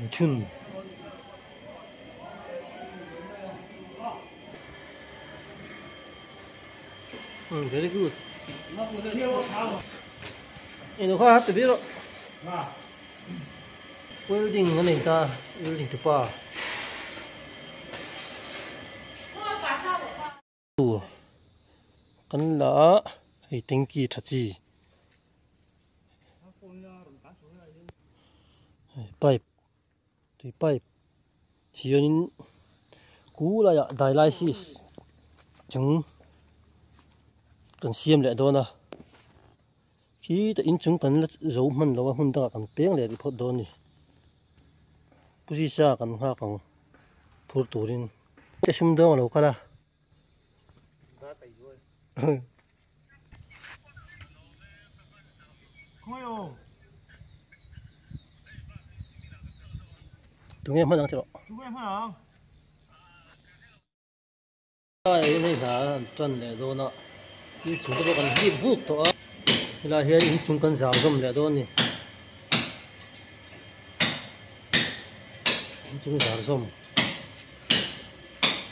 Inchhun. Very good. Eno kha hat bi ro. Welding a nei ta, welding tupa. Tur kan la a, hei tanki tha chi. Hei pipe tui pipe hianin kulaiah dialysis chung kan siam leh dawn a khi ta inchung kan la zo hman lo a hmun dangah kan peng leh rih phawt dawn a ni pawisa kan nghak ang phur turin te sumdawng a lo kal a. Tunge hman ang tih Tunge hman ang. Hei hei hna an tan leh dawn a inchung te pawh kan hlip vuk tawh a helai hian inchung kan zar zawm leh dawn a ni inchung zar zawm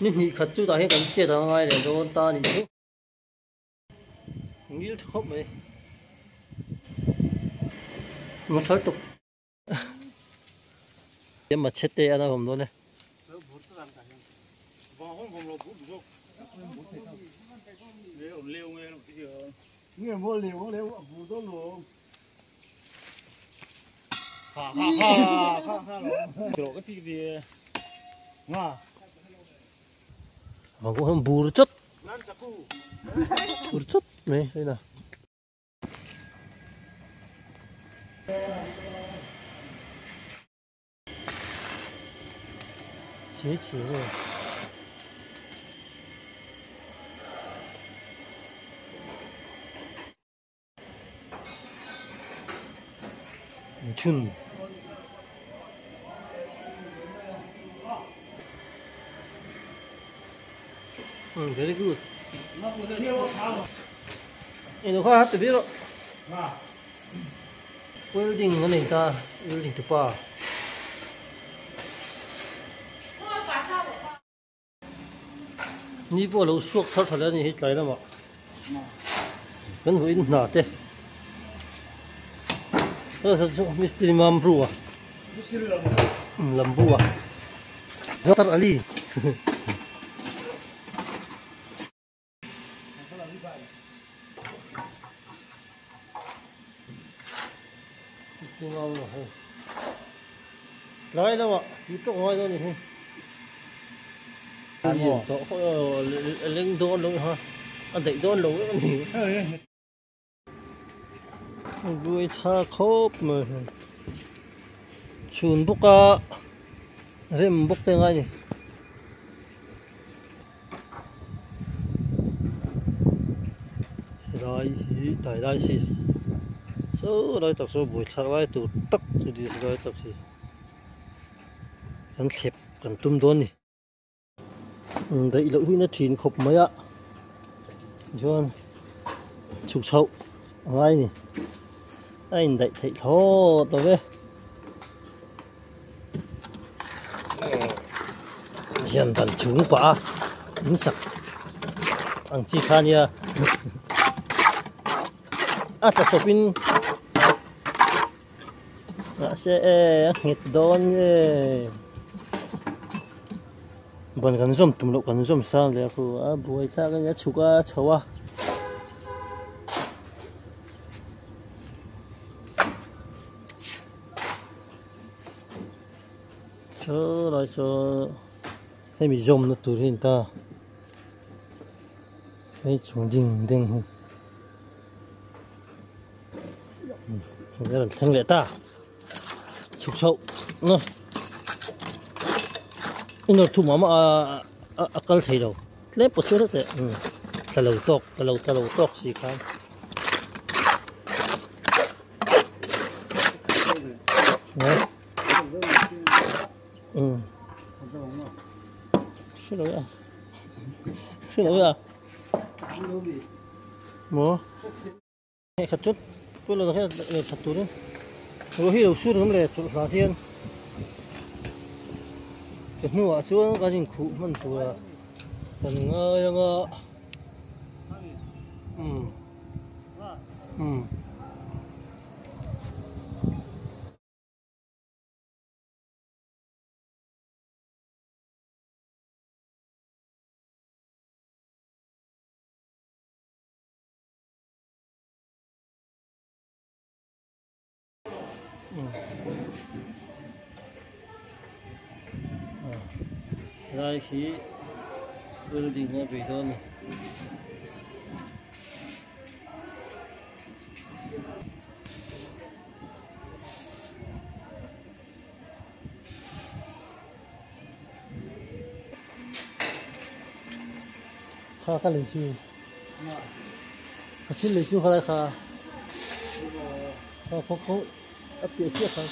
ni hnih khat chu tah hian kan chet ang a ngai leh dawn ta a nih chu ngil tha khawp mai mathal tuk. Machete a awm dawn e. Bur chawt bur chawt mai hei na. Chhe chhe nge. Chhun. Very good. Eno kha hat bi ro. Welding a nei ta, welding tupa. Ni pawh a lo suak thar tha hle a ni hei tlai lamah. Kan hmuh in hna te. Mistiri Mamru a. Lambu a. Zatar Ali. Tlai lamah tih tawk ngai dawn a ni hi. A leng dawn lo ha a daih dawn lo vek a ni. Buai tha khawp mai hei chhun bawk a rem bawk te ngai a ni. Helai hi dialysis saw lai tak saw buaithlak lai tur tak chu ni helai tak hi kan thlep kan tum dawn a ni. Daih loh hi na thin khawp mai a chuan chhuk chhoh a ngai a ni a indaih theih thlawt lo ve. Hian dan chung pah a in sak ang chi kha nia a tla chawp in mahse e a nghet dawn nge ban kan zawm tum loh kan zawm sang leh a khu a buai thlak a nia chhuk a chho a. Chaw lai saw hemi zawmna tur hi a ni ta hei chung ding deng hi hei a rawn thleng leh ta chhuk chhoh na i nawr thum ah mah a a kal thei lo tlem pawh chu hlek leh tla lo tawk tla lo tla lo tawk si khan. Khat chu tuna hian leh that turin ruah hi lo sur awm leh chawlh hlah hian. Ka hnuah chuan kan inkhuh hman tura kan ngai ang a umm umm. Lai khi building a bei dawn a ni. Kha ka lei chu ka thil lei chu khalai kha kha khaw khaw a piah chiah kha.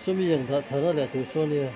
Sawmi ang dah thar a leh tur sawn nia.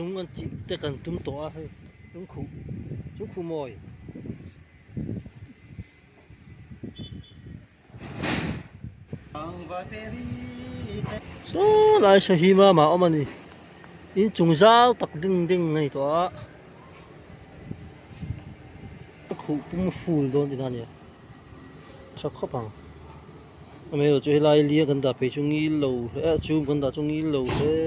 Chung an chih te kan tum tawh a hei chung khuh chung khuh mawi. Saw lai saw hi mama awm a ni inchung zau tak ding ding a ni tawh a a khuh pum ful dawn tihna a ni a tha khawp ang. Amaherawhchu chu helai lia kan dah phei chu ngil lo hle a chhung kan dah chu ngil lo hle.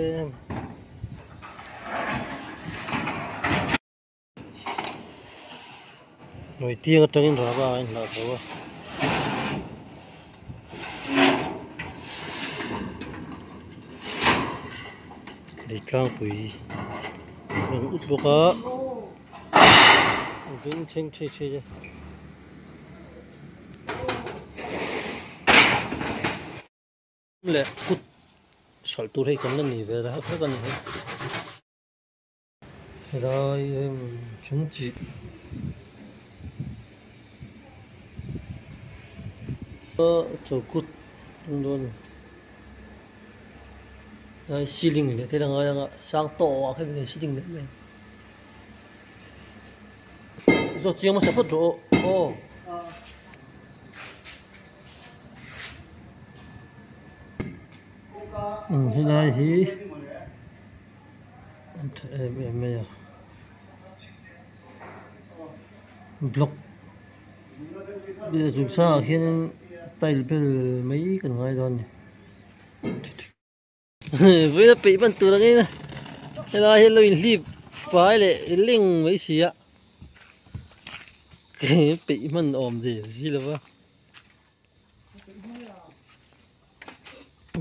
Hnuai tiang atangin rava a inhlah tho a. Lei tlangpui a rawn ut bawk a a beng chheng chhe chhe a. Leh kut hralh tur hei kan la nei ve reuh hlek a ni hei. Helai em chung chih chaw kut tum dawn a ni. Helai ceiling leh thil a ngai ang a sang tawh ah khian ceiling leh mai. Zawt chiang hmasa phawt rawh aw. Umm helai hi a tha em em mai a block vel chung sangah khianin tile bel mai kan ngai dawn a ni. Vawiin a peih hman tur angin helai hi lo inhlip fai leh leng mai si a peih hman awm der si lo va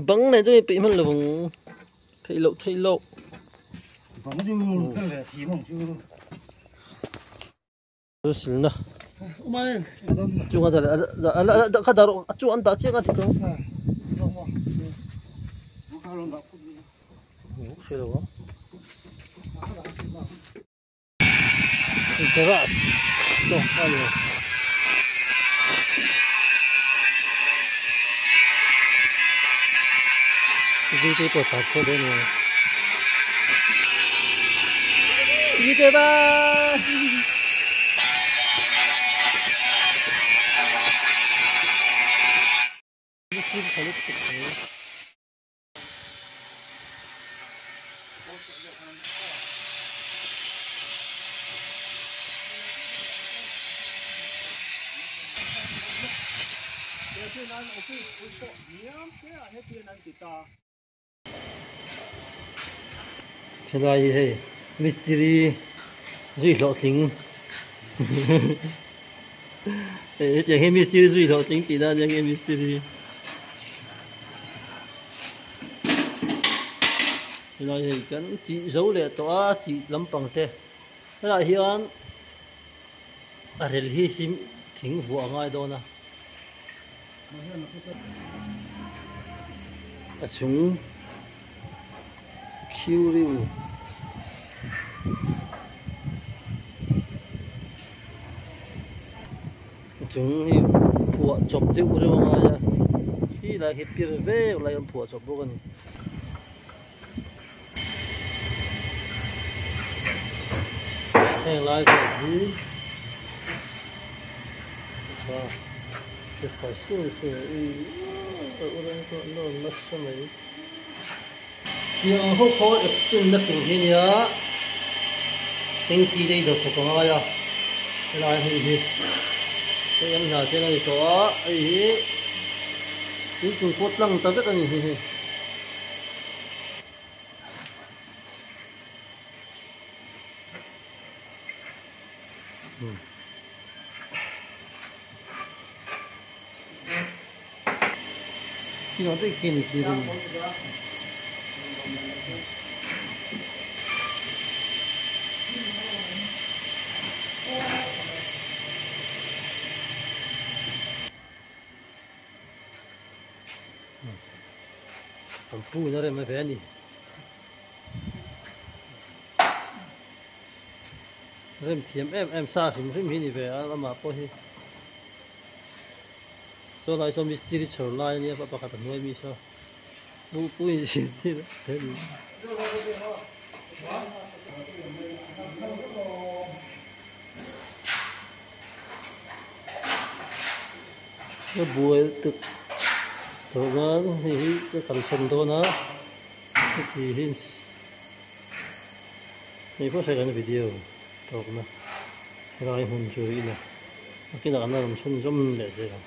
bang leh chu peih hman lo vang theih loh theih loh. Chu silna chunga dah kha dah rawh a chu an dah chiang a ti tawh hre lo ang garage tawk a ni. Vite pawh tlan chhuah dawn a ni. Vite bye. Helai hi hei mistiri zui hlawhtling hetiang hi mistiri zui hlawhtling tih dan ania nge mistiri helai hei kan tih zo leh tawh a tih lampang te helaiah hian a rel hi him thing vuah a ngai dawn a. A chung khiu riu. A chung hi phuah chawp deuh reuh a ngai a khi lai hi pir vek lai an phuah chawp bawk a ni. Heng lai vel hi fai sung sung nasa mai. Tiang ho khaw extend na tur hi nia tanky te i dawh chawp a ngai a helai hmun hi hei an hna chen a ni tawh a hei hi inchung pawh tlang ta vek a ni hi hei. An pu in a rem ve a ni. Rem thiam em em sa hrim hrim hi ni ve a amah pawh hi. Saw lai saw mistiri chhawr lai ania pa pakhat a hnuai mi saw pu pu in zir tir a ni. Ka buai tuk tawh nan hei hi ka kalsan dawn a heti hi hei pawh sawi kan video tawkna helai hmun chu ila a kinah kan la rawn chhunzawm leh zel ang.